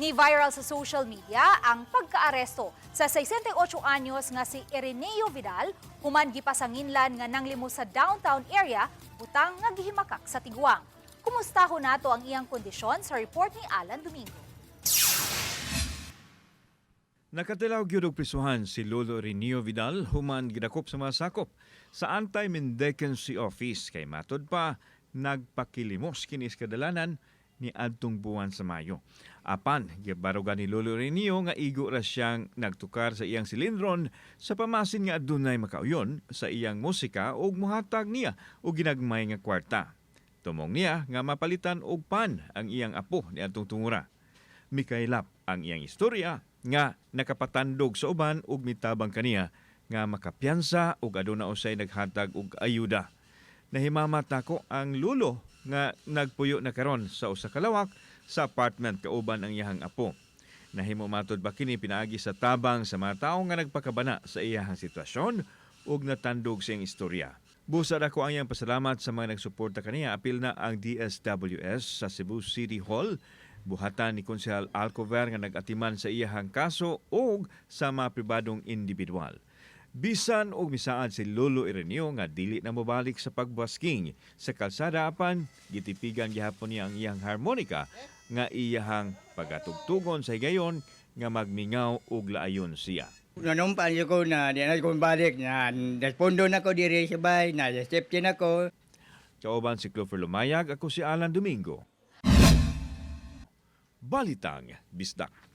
Ni viral sa social media ang pagkaaresto sa 68 anyos nga si Ireneo Vidal human gipasanginlan nga nanglimos sa downtown area butang nga gihimakak sa tiguang. Kumusta ho nato ang iyang kondisyon sa report ni Alan Domingo. Nakatilaw gyud og prisuhan si Lolo Ireneo Vidal human gidakop sa mga sakop sa Anti-Mendicancy Office kay matod pa nagpakilimos kini sa kadalanan ni adtong buwan sa Mayo. Apan gibarugan ni Lolo Ireneo nga igo ra siyang nagtukar sa iyang silindron sa pamasin nga adunay makauyon sa iyang musika ug mohatag niya og ginagmay nga kwarta. Tumong niya nga mapalitan og pan ang iyang apo ni adtong tungura. Mikaylap ang iyang istorya nga nakapatandog sa uban ug mitabang kaniya nga makapiyansa ug aduna usay naghatag og ayuda. Nahimamat nako ang lulo nga nagpuyo na karon sa usa ka lawak sa apartment kauban ang iyahang apo. Nahimo matod ba kini pinaagi sa tabang sa mga tawo nga nagpakabana sa iyahang sitwasyon ug natandog sa iyang istorya. Busa dako ang iyang pasalamat sa mga nagsuporta kaniya, apil na ang DSWS sa Cebu City Hall, buhatan ni Konsehal Alcover nga nag-atiman sa iyahang kaso ug sa mga pribadong individual. Bisan og misaad si Lolo Ireneo nga dili na mobalik sa pagbasking sa kalsada, apan gitipigan gihapon niya ang iyang harmonika nga iyahang pagatugtugon sa higayon nga magmingaw og laayon siya. Nanumpaan ko na di na ko balik na respondo na ko diri sa bay na safety na ko. Kauban si Clover Lumayag, ako si Alan Domingo. Balitang Bisdak.